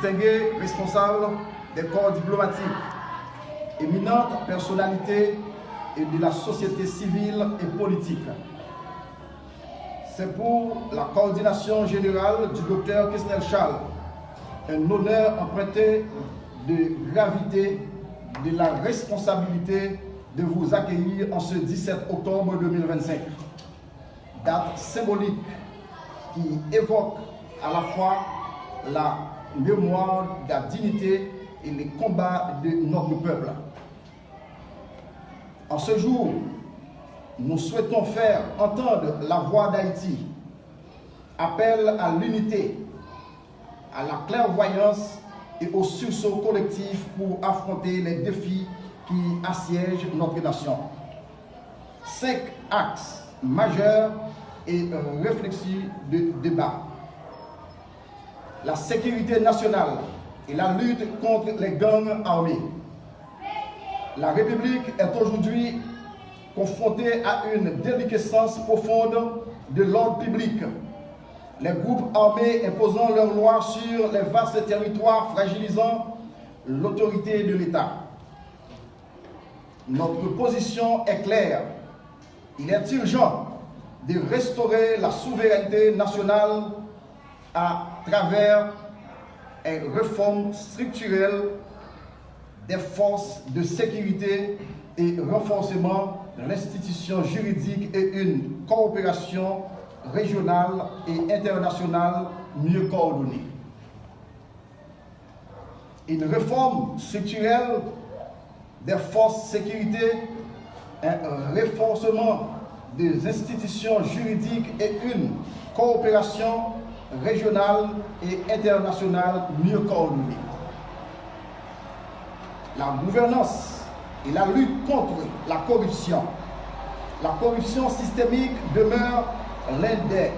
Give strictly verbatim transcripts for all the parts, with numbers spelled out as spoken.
Distingués responsables des corps diplomatiques, éminentes personnalités et de la société civile et politique. C'est pour la coordination générale du docteur Kesnel Charles un honneur empreinté de gravité, de la responsabilité de vous accueillir en ce dix-sept octobre deux mille vingt-cinq. Date symbolique qui évoque à la fois la mémoire, la dignité et les combats de notre peuple. En ce jour, nous souhaitons faire entendre la voix d'Haïti, appel à l'unité, à la clairvoyance et au sursaut collectif pour affronter les défis qui assiègent notre nation. Cinq axes majeurs et réflexes de débat. La sécurité nationale et la lutte contre les gangs armés. La République est aujourd'hui confrontée à une déliquescence profonde de l'ordre public, les groupes armés imposant leurs lois sur les vastes territoires, fragilisant l'autorité de l'État. Notre position est claire. Il est urgent de restaurer la souveraineté nationale à travers une réforme structurelle des forces de sécurité et renforcement de l'institution juridique et une coopération régionale et internationale mieux coordonnée. Une réforme structurelle des forces sécurité, un renforcement des institutions juridiques et une coopération régionale et internationale mieux coordonnée. La gouvernance et la lutte contre la corruption. La corruption systémique demeure l'un des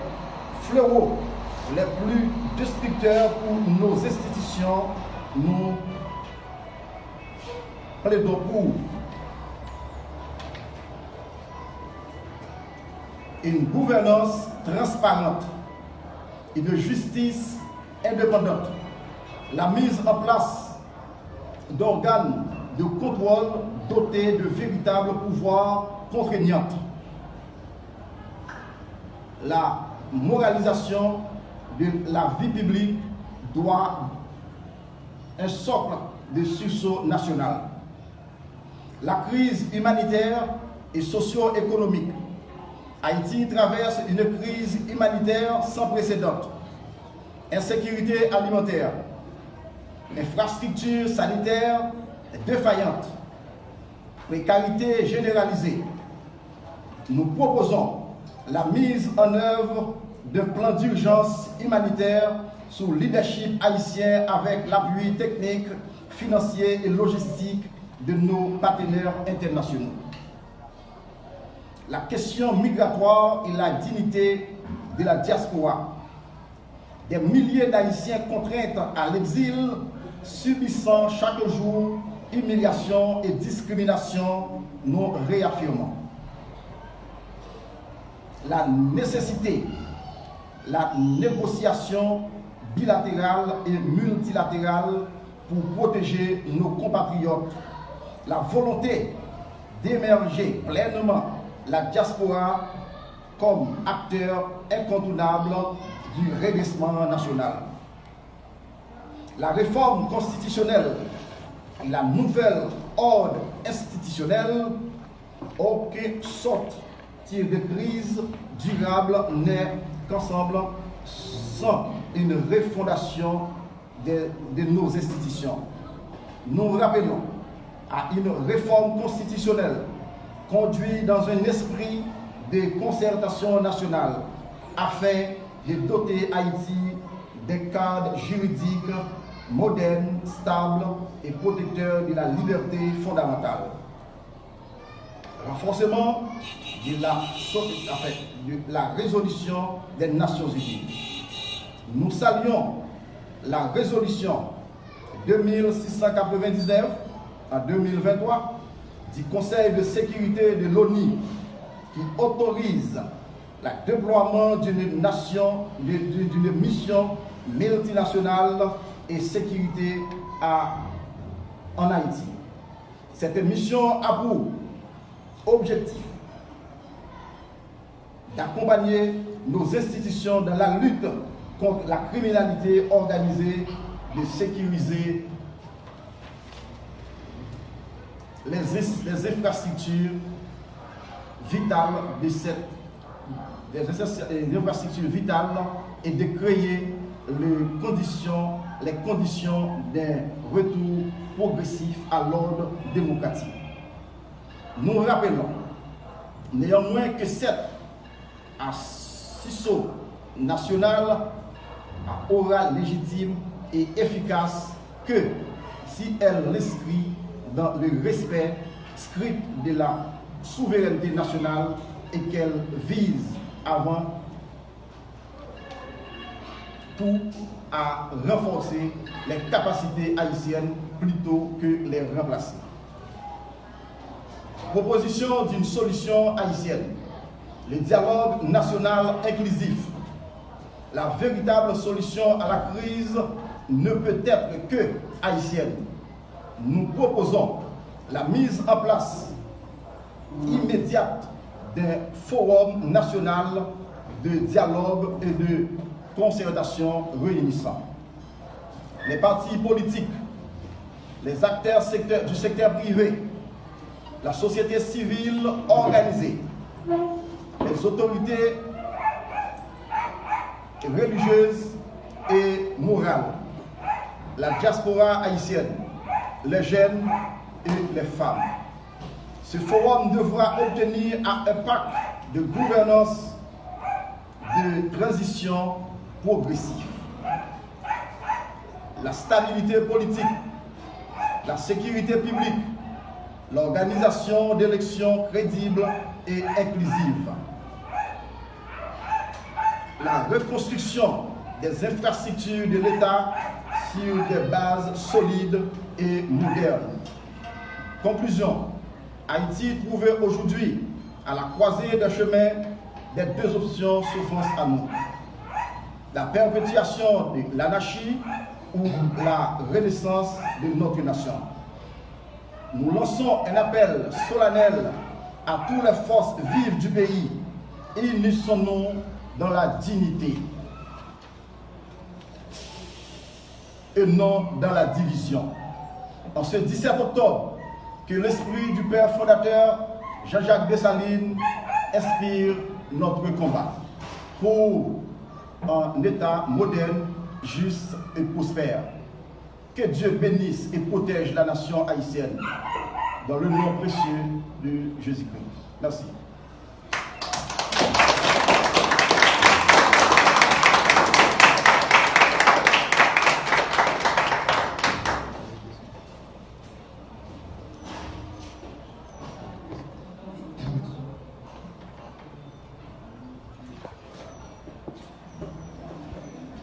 fléaux les plus destructeurs pour nos institutions. Nous plaidons pour une gouvernance transparente, une justice indépendante, la mise en place d'organes de contrôle dotés de véritables pouvoirs contraignants. La moralisation de la vie publique doit un socle de sursaut national. La crise humanitaire et socio-économique. Haïti traverse une crise humanitaire sans précédent. Insécurité alimentaire, infrastructures sanitaires défaillantes, précarité généralisée. Nous proposons la mise en œuvre d'un plan d'urgence humanitaire sous leadership haïtien avec l'appui technique, financier et logistique de nos partenaires internationaux. La question migratoire et la dignité de la diaspora. Des milliers d'Haïtiens contraints à l'exil, subissant chaque jour humiliation et discrimination, nous réaffirmons la nécessité, la négociation bilatérale et multilatérale pour protéger nos compatriotes, la volonté d'émerger pleinement la diaspora comme acteur incontournable du redressement national. La réforme constitutionnelle et la nouvel ordre institutionnel, aucune sortie de crise durable n'est qu'ensemble sans une refondation de, de nos institutions. Nous rappelons à une réforme constitutionnelle conduite dans un esprit de concertation nationale afin de doter Haïti d'un cadre juridique moderne, stable et protecteur de la liberté fondamentale. Renforcement de la, so- en fait, de la résolution des Nations Unies. Nous saluons la résolution deux mille six cent quatre-vingt-dix-neuf en deux mille vingt-trois du Conseil de sécurité de l'ONU qui autorise le déploiement d'une nation, d'une d'une mission multinationale et sécurité à, en Haïti. Cette mission a pour objectif d'accompagner nos institutions dans la lutte contre la criminalité organisée, de sécuriser les, ins- les infrastructures vitales de cette, des infra- infrastructures vitales et de créer les conditions, les conditions d'un retour progressif à l'ordre démocratique. Nous rappelons néanmoins que cette assise nationale aura légitime et efficace que si elle s'inscrit dans le respect strict de la souveraineté nationale et qu'elle vise avant tout à renforcer les capacités haïtiennes plutôt que les remplacer. Proposition d'une solution haïtienne. Le dialogue national inclusif. La véritable solution à la crise ne peut être que haïtienne. Nous proposons la mise en place immédiate d'un forum national de dialogue et de concertation réunissant les partis politiques, les acteurs secteur- du secteur privé, la société civile organisée, les autorités religieuses et morales, la diaspora haïtienne, les jeunes et les femmes. Ce forum devra obtenir un pacte de gouvernance de transition progressive. La stabilité politique, la sécurité publique, l'organisation d'élections crédibles et inclusives, la reconstruction des infrastructures de l'État sur des bases solides et modernes. Conclusion, Haïti trouve aujourd'hui à la croisée des chemins des deux options s'offrant à nous. La perpétuation de l'anarchie ou la renaissance de notre nation. Nous lançons un appel solennel à toutes les forces vives du pays. Unissons-nous dans la dignité et non dans la division. En ce dix-sept octobre, que l'esprit du père fondateur Jean-Jacques Dessalines inspire notre combat pour un État moderne, juste et prospère. Que Dieu bénisse et protège la nation haïtienne dans le nom précieux de Jésus-Christ. Merci.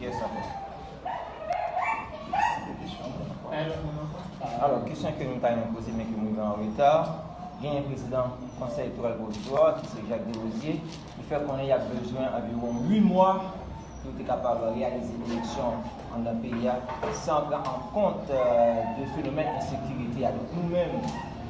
Kiyès ankò? Alò, kesyon ke nou ta renmen poze, men ke m rive an reta, genyen prezidan Konsèy Elektoral Pwovizwa, ki se Jacques Desrosiers, li fè konnen y ap bezwen anviwon uit mwa pou yo te kapab reyalize eleksyon anndan peyi a, san pran an kont, euh, de fenomèn ensekirite a. Donk, nou menm,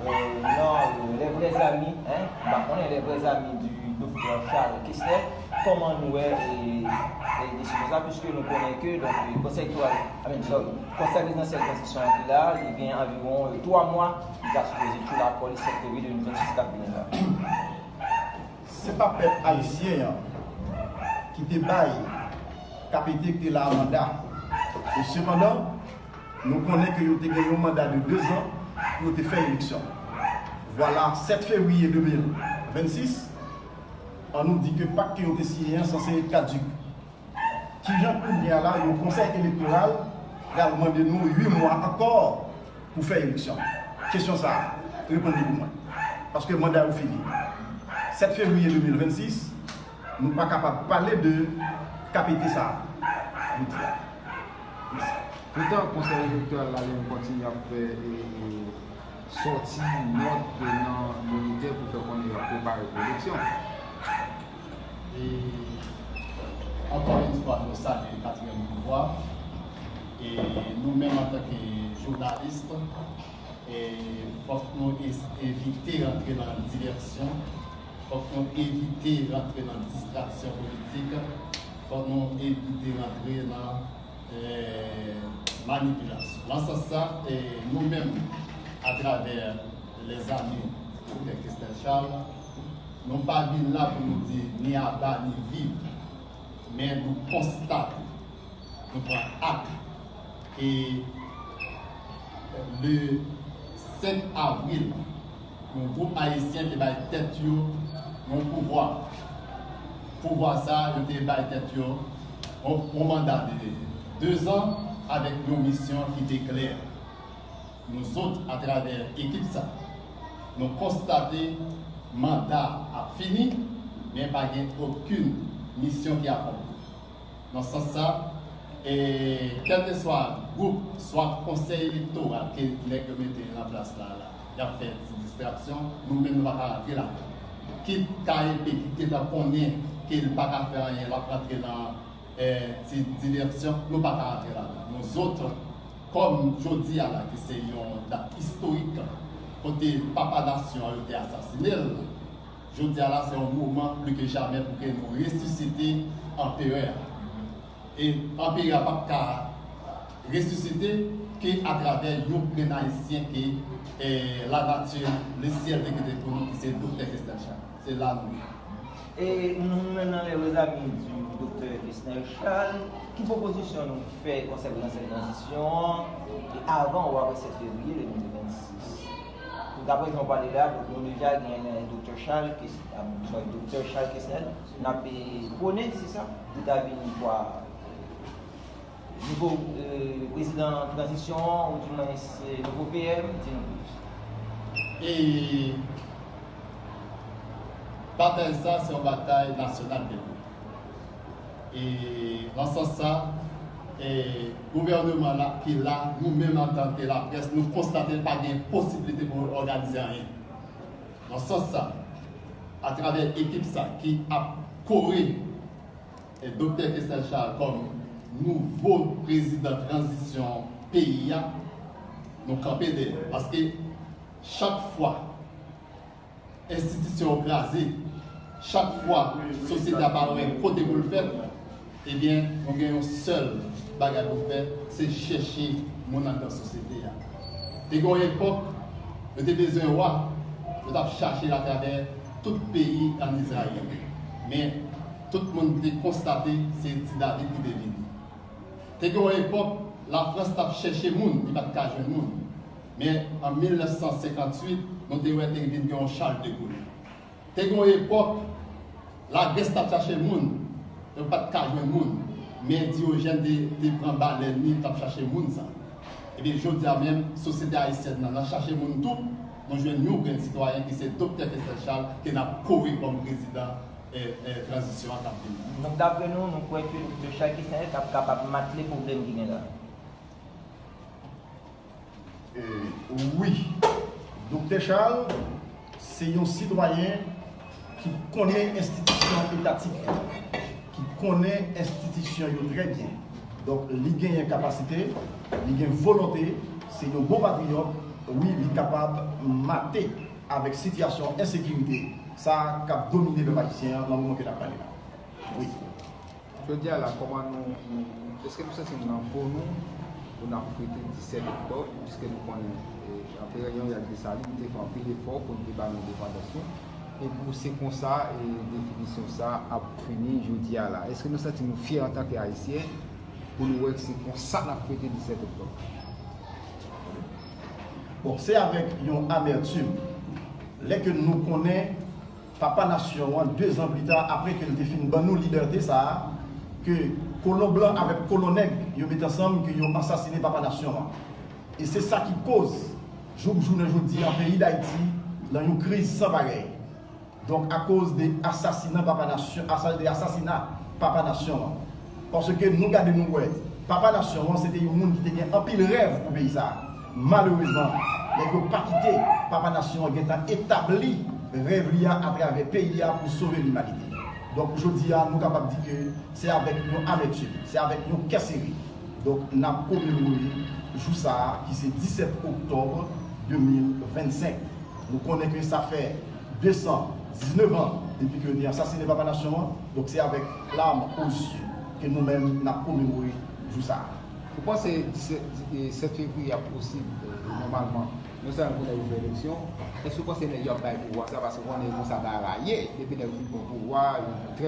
euh, nan, euh, les vrais amis, hein, m pa konnen, les vrais amis du doktè Charles Kessler, kòman nou wè, e, e, desizyon sa, piske nou konnen ke, donk, e, Konsèy Elektoral, I mean, sorry, Konsèy Prezidansyèl Tranzisyon an ki la, li gen anviwon, e, twa mwa, li ta sipoze tchoul akò li sèt fevriye de mil vennsis k ap vini la. Se pa pèp ayisyen an ki te bay K P T ki te la a manda. E sepandan, nou konnen ke yo te gen yon manda de dezan pou yo te fè eleksyon. Vwala, sèt fevriye de mil vennsis, an nou di ke pak ke yo te siyen an sanse kadik. Kijan kounye a la yon konsèy elektoral pral mande nou uit mwa ankò pou fè eleksyon? Kesyon sa a, reponn li pou mwen. Paske manda yo fini. Sèt fevriye de mil vennsis, nou pa kapab pale de K P T sa a jodi a. Mèsi. Poutan, konsèy elektoral la li menm kontinye ap fè, e, e, sòti nòt nan militè pou fè konnen y ap prepare pou eleksyon. E, ankò yon fwa, nou salye katriyèm pouvwa. E nou menm antanke jounalis, e fòk nou es- evite rantre nan divèsyon, fòk nou evite rantre nan distraksyon politik, fòk nou evite rantre nan e, manipilasyon. Nan sans sa, e, nou menm, atravè lèzami Doktè Christel Charles, nou pa vin la pou nou di ni aba ni viv, men nou konstate, nou pran ak ke le senk avril, yon gwoup ayisyen te bay tèt yo yon pouvwa. Pouvwa sa a, yo te bay tèt yo yon, yon manda de dezan avèk yon misyon ki te klè. Nou zòt, atravè ekip sa, nou konstate manda ap fini, men pa gen okenn misyon ki akonpli. Nan sans sa, e, kèlkeswa gwoup, swa konsèy elektoral ke nèg yo mete nan plas la, la, y ap fè ti distraksyon, nou menm nou pa ka rantre ladan. Kit K E P ki gentan konnen ke l pa ka fè anyen, l ap rantre nan, e, ti divèsyon, nou pa ka rantre ladan. Nou zòt, kòm jodi a la, ki se yon dat istorik, kote papa nasyon an yo te asasine l, jodi a la, se yon moman pli ke jamè pou ke nou resisite anperè a. E anperè a p ap ka resisite ke atravè yon grenn ayisyen ke, e, lanati, lesyèl te kite pou nou, ki se Doktè Christel Charles. Se la nou ye. E nou menm nan lè Wezami di Doktè Christel Charles, ki pwopozisyon nou fè konsènan tranzisyon an, e avan ou apre sèt fevriye de mil vennsis? Daprè jan w pale la, donk nou deja gen Doktè Charles, Doktè Charles Quesnel, n ap pwone, se sa, pou ta vin kwa nouvo prezidan tranzisyon an, ou di mwens nouvo P M, di nou plis. E batay sa, se yon batay nasyonal ke nou. E nan sans sa, e gouvènman la ki la, nou menm antanke laprès, nou konstate pa gen posiblite pou òganize anyen. Nan sans sa, atravè ekip sa ki ap kore e Doktè Christel Charles kòm nouvo prezidan tranzisyon peyi a, nou kanpe dèyè l. Paske chak fwa enstitisyon yo kraze, chak fwa sosyete a pa wè kote pou l fèt, ebyen, nou gen yon sèl bagay pou n fè, se chèche moun anndan sosyete a. Te gen yon epòk, yo te bezwen wa, yo t ap chache l atravè tout peyi ann Izrayèl. Men, tout moun te konstate se Ti David ki te vini. Te gen yon epòk, Lafrans t ap chèche moun, li pa t ka jwenn moun. Men, an mil nèf san senkantuit, nou te wè te vin gen yon Charles de Gaulle. Te gen yon epòk, Lagrès t ap chache moun, yo pa t ka jwenn moun. Men Diyojèn te, te pran balèn li, t ap chache moun sa. Ebyen, jodi a menm, sosyete ayisyèn nan, nan chache moun tou, nou jwenn yon grenn sitwayen ki se Doktè Christel Charles, ke n ap kore kòm prezidan e, e, tranzisyon an k ap vini. Donk, daprè nou, nou kwè ke Doktè Charles Quesnel t ap kapab matle pwoblèm ki gen la. E, wi. Doktè Charles se yon sitwayen ki konnen enstitisyon etatik yo, ki konnen enstitisyon yo trè byen. Donk, li genyen kapasite, li gen volonte, se yon bon patriyòt, wi, li kapab mate avèk sitiyasyon ensekirite sa k ap domine pèp ayisyen an nan moman ke n ap pale la. Wi. Jodi a la, kòman nou, nou, èske nou santi nou nan po nou pou n ap fete disèt oktòb, piske nou konnen e, Anperè Henri ak Desalin te fè anpil efò pou n te ba nou endepandans nou, e pou se konsa e, definisyon sa ap fini jodi a la. Èske nou santi nou fyè antanke Ayisyen pou nou wè se konsa n ap fete disèt oktòb? Bon, se avèk yon amètim, lè ke nou konnen papa nasyon an, dezan pli ta, apre ke l te fin ban nou libète sa a, ke kolon blan avèk kolon nèg yo met ansanm, ke yo ansasinen papa nasyon an. E se sa ki koz, jouk jounen jodi an, peyi Dayiti nan yon kriz san parèy. Donk, akoz de asasina papa nasyon, asa- de asasina papa nasyon an. Paske nou gade nou wè, papa nasyon an se te yon moun ki te gen anpil rèv pou peyi sa a. Malerezman, nèg yo pa kite papa nasyon an gentan etabli rèv li a atravè peyi a pou sove limanite. Donk, jodi a, nou kapab di ke se avèk yon amètim, se avèk yon kè sere Donk, n ap komemore jou sa a, ki se disèt oktòb de mil vennsenk. Nou konnen ke sa fè de san diznèf an depi ke yo te ansasinen Papa Nasyon an. Donk, se avèk larm o zye ke nou menm n ap komemore jou sa a. Ou panse disèt, sèt fevriye a posib, e, nòmalman, non sèlman pou nèg yo fè eleksyon, èske ou panse nèg yo ap bay pouvwa sa? Paske ou konnen konsa bagay la ye, depi nèg yo fin pran pouvwa, yo trè